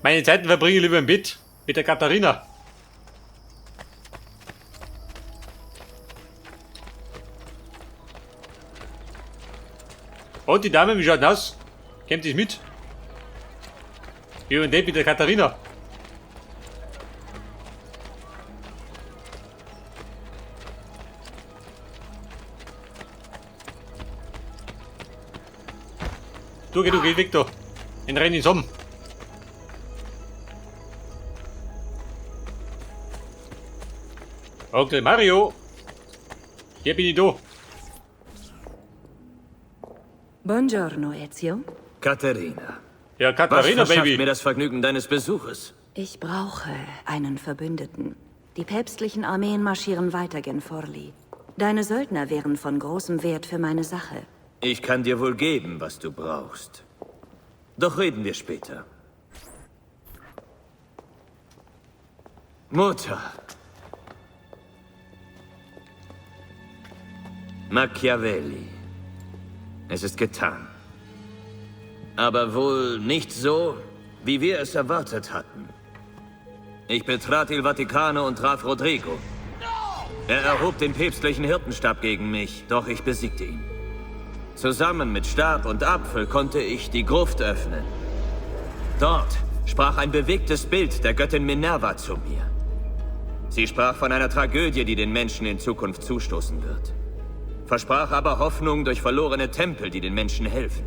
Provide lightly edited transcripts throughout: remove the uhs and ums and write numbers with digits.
Meine Zeiten verbringe ich lieber im Bett. Mit der Katharina. Und die Dame, wie schaut denn aus? Kommt das mit? Ich hab ein Date mit der Katharina. Du, geh, du, geh weg da. Den renn ich um. Onkel Mario. Hier bin ich da. Buongiorno, Ezio. Katharina. Ja, Was Katharina, verschafft Baby. mir das Vergnügen deines Besuches? Ich brauche einen Verbündeten. Die päpstlichen Armeen marschieren weiter gen Forli. Deine Söldner wären von großem Wert für meine Sache. Ich kann dir wohl geben, was du brauchst. Doch reden wir später. Mutter. Machiavelli. Es ist getan. Aber wohl nicht so, wie wir es erwartet hatten. Ich betrat Il Vaticano und traf Rodrigo. Er erhob den päpstlichen Hirtenstab gegen mich, doch ich besiegte ihn. Zusammen mit Stab und Apfel konnte ich die Gruft öffnen. Dort sprach ein bewegtes Bild der Göttin Minerva zu mir. Sie sprach von einer Tragödie, die den Menschen in Zukunft zustoßen wird. Versprach aber Hoffnung durch verlorene Tempel, die den Menschen helfen.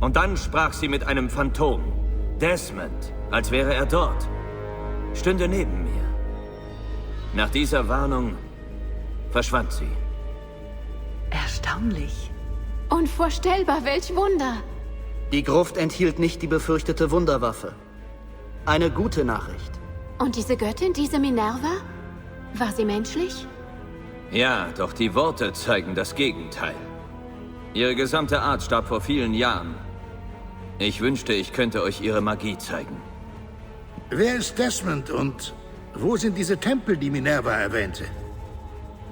Und dann sprach sie mit einem Phantom, Desmond, als wäre er dort, stünde neben mir. Nach dieser Warnung verschwand sie. Erstaunlich. Unvorstellbar, welch Wunder. Die Gruft enthielt nicht die befürchtete Wunderwaffe. Eine gute Nachricht. Und diese Göttin, diese Minerva? War sie menschlich? Ja, doch die Worte zeigen das Gegenteil. Ihre gesamte Art starb vor vielen Jahren. Ich wünschte, ich könnte euch ihre Magie zeigen. Wer ist Desmond und wo sind diese Tempel, die Minerva erwähnte?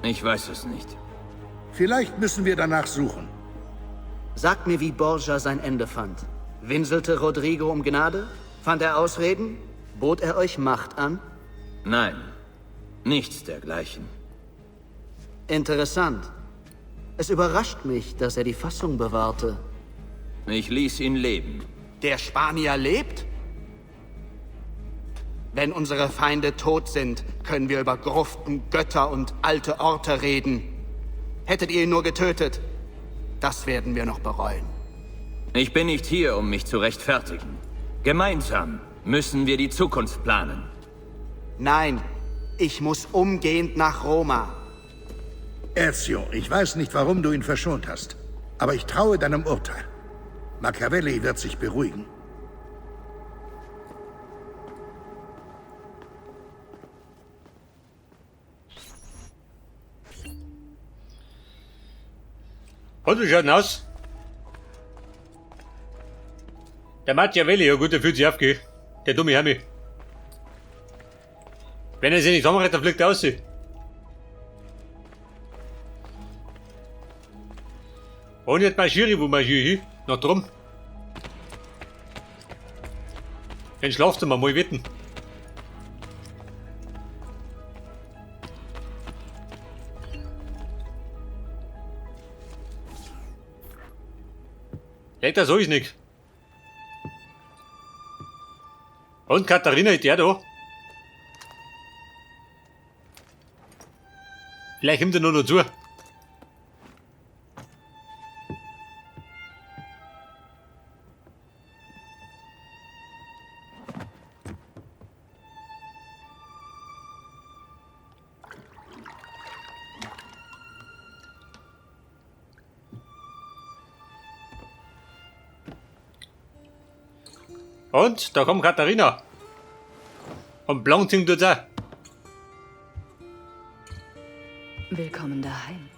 Ich weiß es nicht. Vielleicht müssen wir danach suchen. Sagt mir, wie Borgia sein Ende fand. Winselte Rodrigo um Gnade? Fand er Ausreden? Bot er euch Macht an? Nein, nichts dergleichen. Interessant. Es überrascht mich, dass er die Fassung bewahrte. Ich ließ ihn leben. Der Spanier lebt? Wenn unsere Feinde tot sind, können wir über Gruften, Götter und alte Orte reden. Hättet ihr ihn nur getötet, das werden wir noch bereuen. Ich bin nicht hier, um mich zu rechtfertigen. Gemeinsam müssen wir die Zukunft planen. Nein, ich muss umgehend nach Roma. Ezio, ich weiß nicht, warum du ihn verschont hast, aber ich traue deinem Urteil. Machiavelli wird sich beruhigen. Und wie schaut denn aus? Der Machiavelli, ja gut, der fühlt sich auf, gell? Der dumme Hermi. Wenn er sich nicht zusammenreißt, dann fliegt er aus. Und jetzt marschiere ich, wo marschiere ich hin? Nach drum. In Schlafzimmer, mal wetten. Legt das ist nicht. Und Katharina ist der da. Vielleicht kommt er noch dazu. Und da kommt Katharina. Und Blanc singt tut's auch. Willkommen daheim.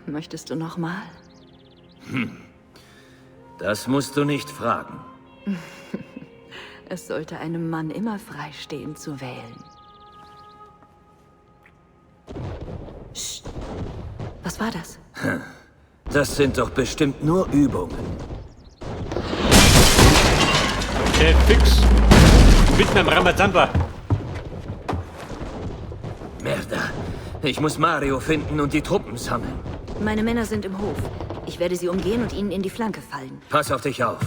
Möchtest du noch mal? Das musst du nicht fragen. Es sollte einem Mann immer freistehen zu wählen. Psst. Was war das? Das sind doch bestimmt nur Übungen. Okay, fix. Mitten am Ramazamba. Merda. Ich muss Mario finden und die Truppen sammeln. Meine Männer sind im Hof. Ich werde sie umgehen und ihnen in die Flanke fallen. Pass auf dich auf.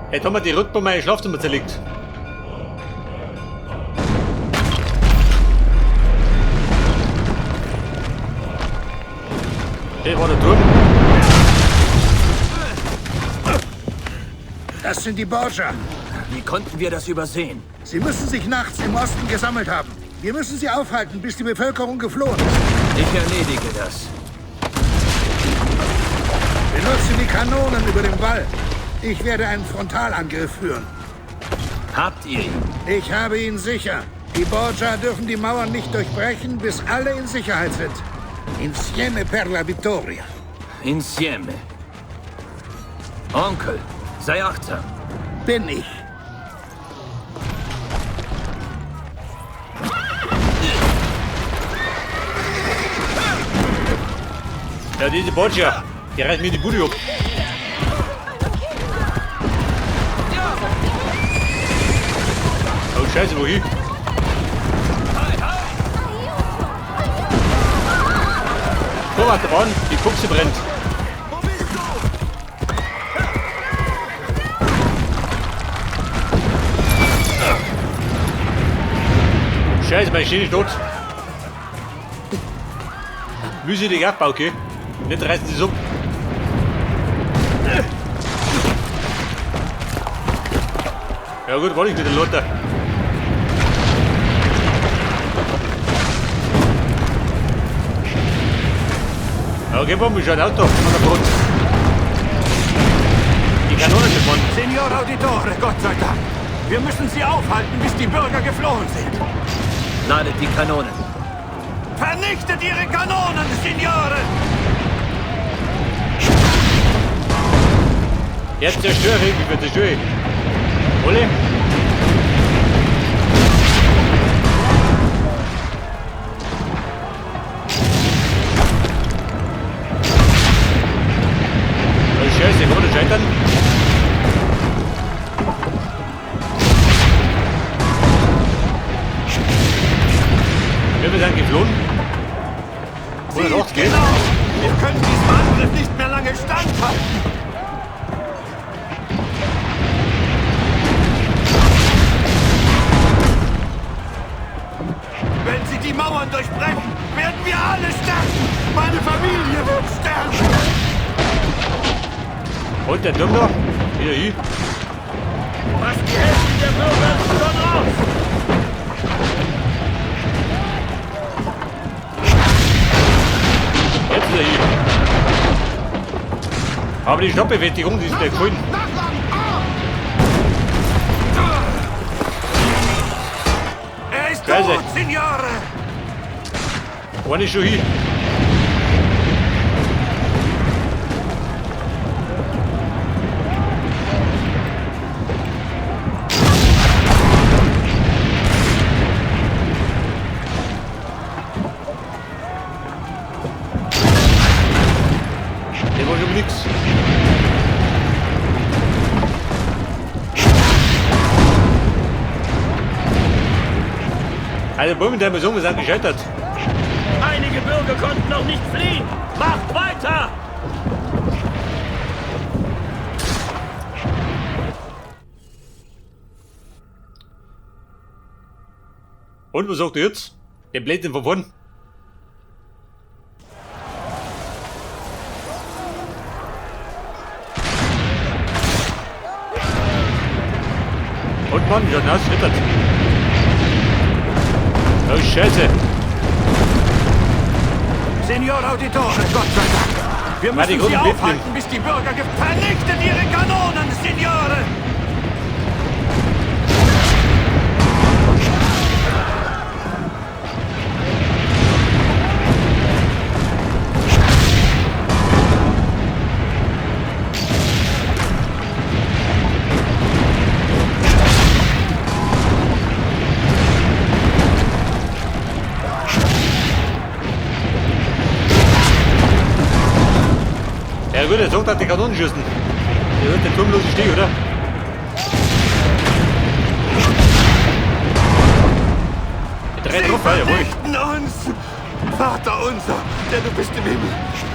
Hey, haben wir die Rückbau mein Schlafzimmer zerlegt. Okay, war der Turm. Das sind die Borgia. Wie konnten wir das übersehen? Sie müssen sich nachts im Osten gesammelt haben. Wir müssen sie aufhalten, bis die Bevölkerung geflohen ist. Ich erledige das. Benutze die Kanonen über dem Wall. Ich werde einen Frontalangriff führen. Habt ihr ihn? Ich habe ihn sicher. Die Borgia dürfen die Mauern nicht durchbrechen, bis alle in Sicherheit sind. Insieme per la vittoria. Insieme. Onkel, sei achtsam. Bin ich. Ja, diese Borgia. Die reißen mir die Bude ab. Oh Scheiße, wohin? Guck mal, der Bahn, die Buchse brennt. Scheiße, meine Schiene ist tot. Mühselig Abbau, okay? Nicht reißen sie es ab. Ja gut, wollte ich mit der Lothar. Okay, warum ist ein Auto an der Front? Die Kanone sind von. Signor Auditore, Gott sei Dank. Wir müssen sie aufhalten, bis die Bürger geflohen sind. Ladet die Kanonen. Vernichtet ihre Kanonen, Signore! Jetzt zerstöre ich, wie zerstöre ich. Ole? Oh Scheiße, kann man das scheitern? Wir sind geflohen. 180 geht. Genau! Wir können diesem Angriff nicht mehr lange standhalten! Wenn sie die Mauern durchbrechen, werden wir alle sterben! Meine Familie wird sterben! Und der Turm da? Wieder hier. Was die Hälfte der Bürger schon raus! Jetzt wieder hier. Aber die Stoppbewältigung, die ist gleich gefallen. Er ist Scheiße. tot, Signore! Einer ist schon hier. Der war schon nix. Also, momentan muss ich sagen, wir sind gescheitert. Einige Bürger konnten noch nicht fliehen! Macht weiter! Und was sagt er jetzt? Der Blödsinn von vorn. Und Mann, ja, na, schlittert. Oh, Scheiße. Signor Auditore, Gott sei Dank! Wir müssen sie aufhalten, bis die Bürger Vernichtet ihre Kanonen, Signore! gut, er sagt, dass die Kanonen schießen. Der wird den Turm los stehen, oder? Die drei drauf, ja, jawohl. Uns! Vater unser, der du bist im Himmel,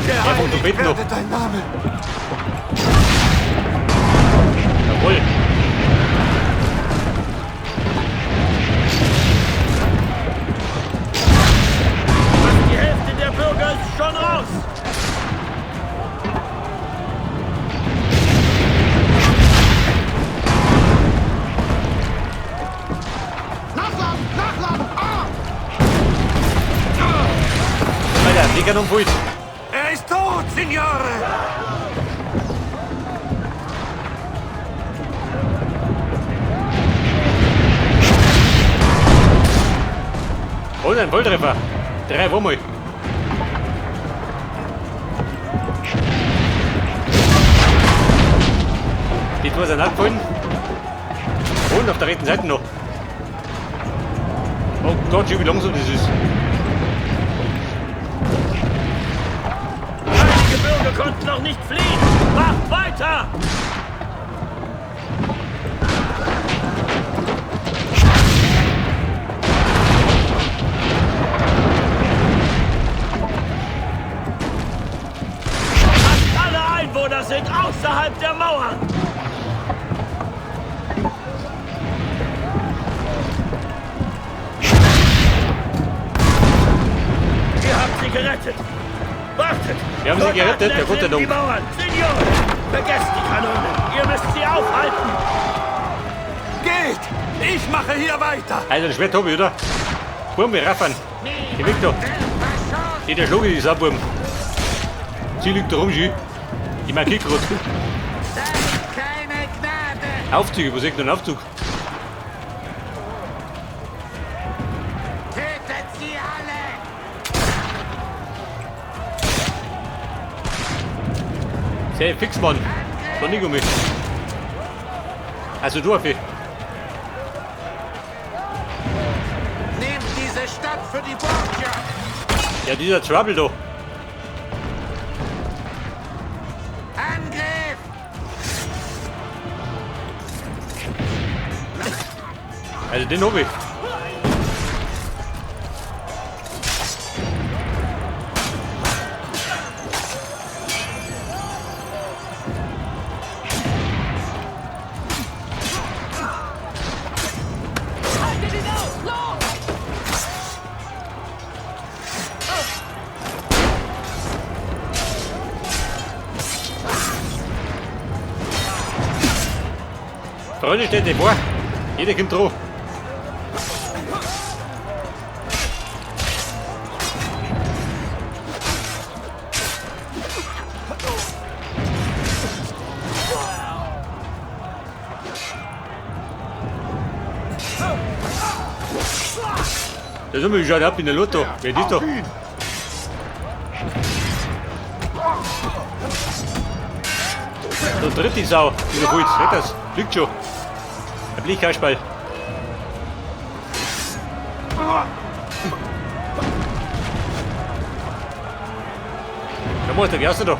geheiligt werde dein Name. Jawohl. Die Hälfte der Bürger ist schon raus. Nachladen! Nachladen! Ah! Alter, die Kanonen voll. Er ist tot, Signore! Und ein Volltreffer. 3 einmal. Die zwei sind abgefallen. Und auf der rechten Seite noch. Oh Gott, schau, wie langsam das ist. Einige Bürger konnten noch nicht fliehen. Macht weiter! Fast alle Einwohner sind außerhalb der Mauern. Ihr habt sie gerettet. Wartet! Wir haben sie gerettet, der Gott sei Dank. Die Mauern. Signore, vergesst die Kanonen. Ihr müsst sie aufhalten. Geht! Ich mache hier weiter. Also, ein Schwert hab ich, oder? Burm, wir raffern. Geh weg da. Der schlug ich die Sau, Burm. Sie liegt da rum, schön. Ich markier grad. Aufzüge, wo ist denn ein Aufzug? Tötet sie alle! Sehr fix, Mann. War nicht um mich. Also du, Affe. Nehmt diese Stadt für die Borgia! Ja, dieser Trouble da. Angriff! Also den hab ich. Freunde, stellt euch vor, jeder kommt drauf. Da sind wir schon ab in der Lotto. Wer ist da? Da tritt die Sau, die da holt. Seht das? Liegt schon. Ein Blechkasperl. Da muss der Gerste da.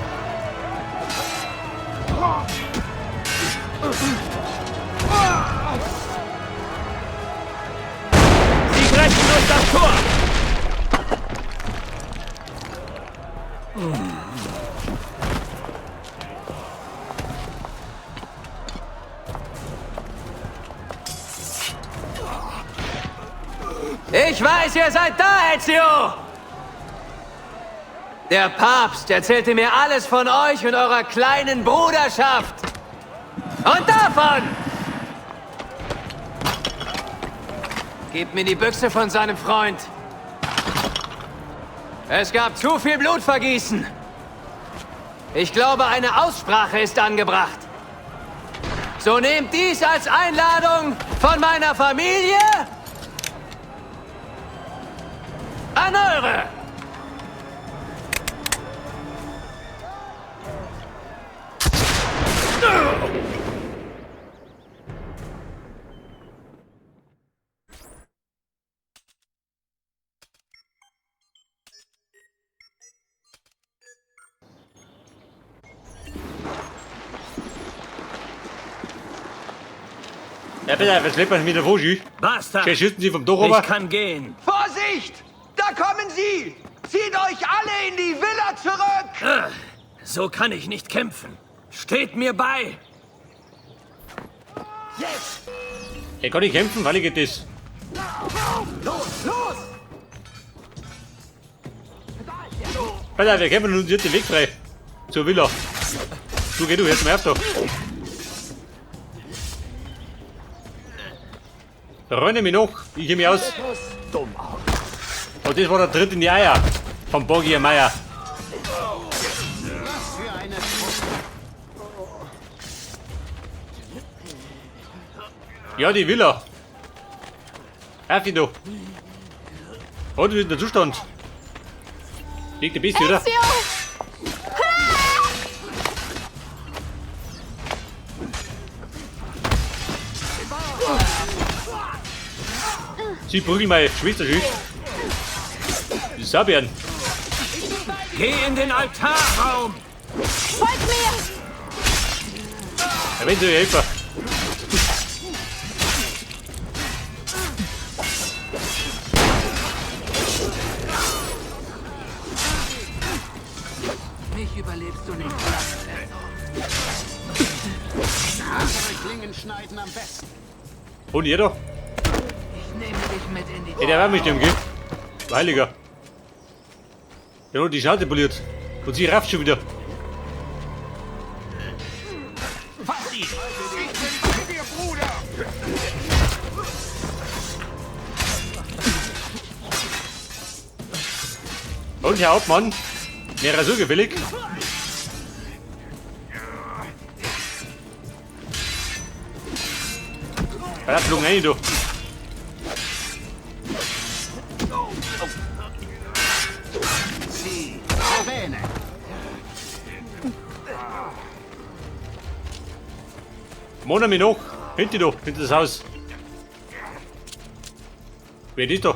Sie brechen durch das Tor! Ich weiß, ihr seid da, Ezio! Der Papst erzählte mir alles von euch und eurer kleinen Bruderschaft. Und davon! Gebt mir die Büchse von seinem Freund. Es gab zu viel Blutvergießen. Ich glaube, eine Aussprache ist angebracht. So nehmt dies als Einladung von meiner Familie an eure! Ja, bitte, verschleppt man mich davon, schön. Basta! Schön schießen Sie vom Dach runter. Ich kann gehen. Vorsicht! Da kommen sie! Zieht euch alle in die Villa zurück! So kann ich nicht kämpfen. Steht mir bei! Jetzt! Ich kann nicht kämpfen, weil ich geht das. Los, los! Alter, wir kämpfen uns jetzt den Weg frei. Zur Villa. Du, geh du, jetzt mal auf da. Räume mich noch, ich geh mich aus. Und das war der Tritt in die Eier. Vom Borgia Meier. Ja, die Villa. Auf ihn doch. Und wie ist der Zustand? Liegt ein bisschen, oder? Ezio! Sie prügeln meine Schwester schön. Die Sabian. Geh in den Altarraum! Folgt mir! Ja, wenn Sie helfen. Mich überlebst du nicht. Unsere Klingen schneiden am besten. Und ihr da? Ich nehme dich mit in die... Ey, der war mich dem, gell? Heiliger. Der hat die Schnauze poliert. Und sie rafft schon wieder. Fass ihn! Ich bin bei dir, Bruder! Und Herr Hauptmann, wäre so gefällig. Ja, flogen rein, du. Sì, va bene. Mona mich noch. Hinter du, hinter das Haus. Wer ist da?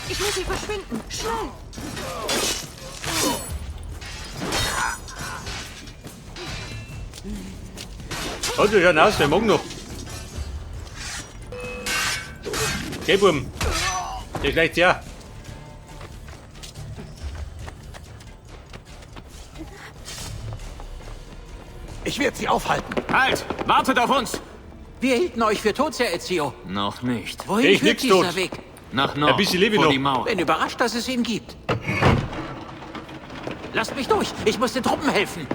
Ich muss hier verschwinden. Schnell! Halt dich schon aus, der mag noch. Geh, Buben. Der schleicht her. Ich werde sie aufhalten. Halt! Wartet auf uns! Wir hielten euch für tot, Herr Ezio. Noch nicht. Wohin Ich führt nix dieser tot. Weg? Nach Norden. Ein bisschen lebe ich vor noch. die Mauer. Bin überrascht, dass es ihn gibt. Lasst mich durch. Ich muss den Truppen helfen.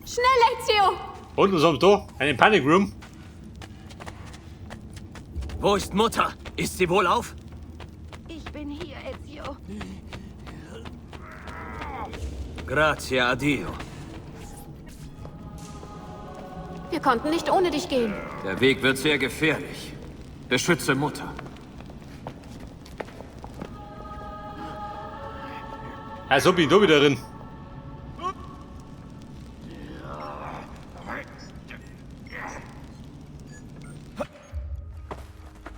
Schnell, Ezio! Und was haben wir da? Einen Panic Room. Wo ist Mutter? Ist sie wohlauf? Ich bin hier, Ezio. Grazie a Dio. Wir konnten nicht ohne dich gehen. Der Weg wird sehr gefährlich. Beschütze Mutter. Also bin ich da wieder drin.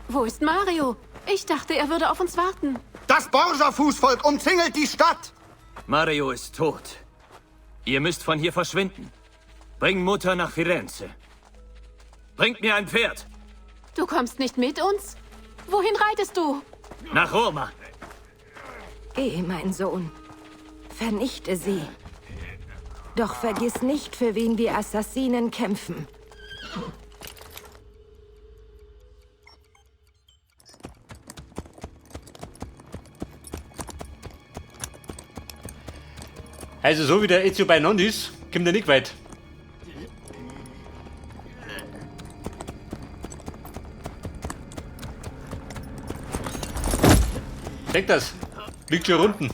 Wo ist Mario? Ich dachte, er würde auf uns warten. Das Borgia-Fußvolk umzingelt die Stadt. Mario ist tot. Ihr müsst von hier verschwinden. Bring Mutter nach Firenze. Bringt mir ein Pferd. Du kommst nicht mit uns? Wohin reitest du? Nach Roma. Geh, mein Sohn. Vernichte sie. Doch vergiss nicht, für wen die Assassinen kämpfen. Also so wie der Ezio beieinander ist, kommt er nicht weit. Check das. Liegt schon unten.